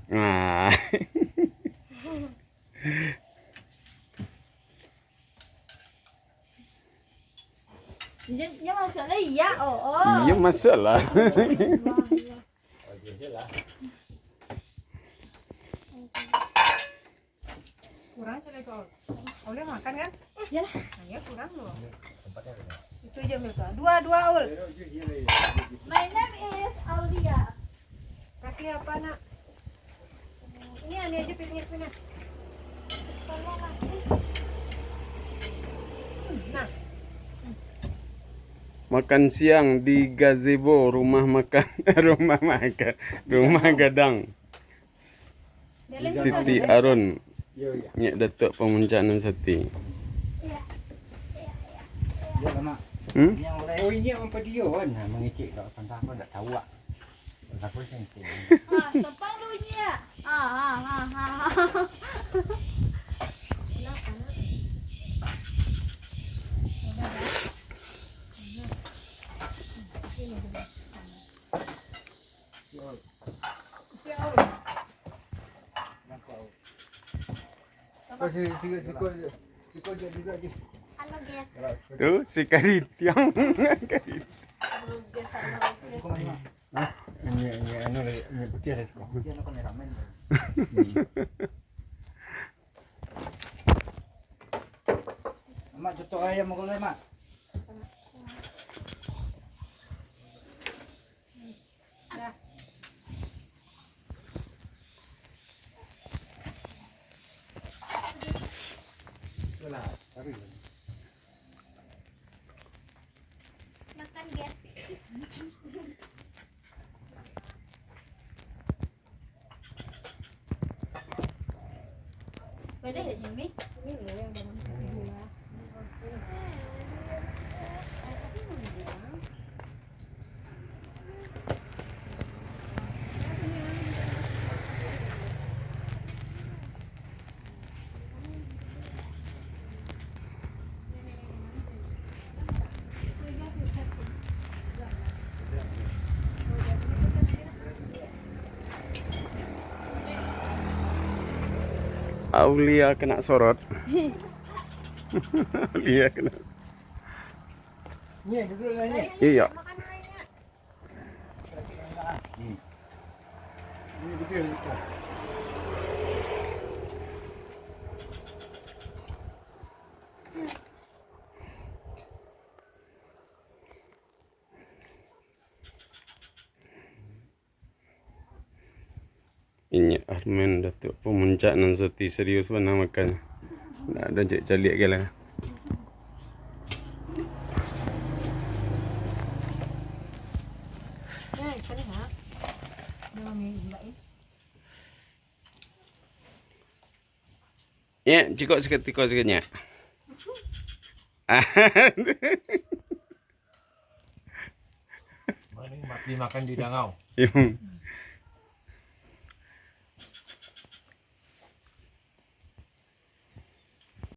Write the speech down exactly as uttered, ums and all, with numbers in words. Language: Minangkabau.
Nah. Nyo, nyo maksudnyo iya, oh, oh. Iya, masalah. Kurang cari kau. Boleh makan kan? Iyalah. Nah, ya kurang loh. Itu aja, Mil. Dua, dua, Ul. My name is Aulia. Kasih apa, Nak? Ini, ini aja piringnya, sini. Nah. Makan siang di gazebo rumah makan, rumah makan, rumah gadang. Siti Arun. Nyiak Datuak Pamuncak Nan Sati. Yo lah, Mak. Hmm? Yang lain, oh, ini apa dia kan? Nah, mengecek kat santah apa, tak tahu, ah. Kenapa sih? Ah, tepang dulu, Nyiak. Ah, ah, ah, ah, ah. Oh, si-, si-, siko, siko je juga, Ji. Halo, guys. Tu, si Karitiang. Hah? Ini, ini, anu, ini putih ada siko. Mak, tutup ayam dulu, Mak. Makan, guys. Boleh ya, Jimmy? Aulia kena sorot. Aulia kena. Ni, duduk lah ni. Iyo. Hmm. Ni betul, betul. Inyo Armen Datuak Pamuncak Nan Sati, serius bana makan. Ndak ado cek caliak ke lah. Nyak, cukuik sakutiko sajo, Nyak. Mending mati makan di dangau.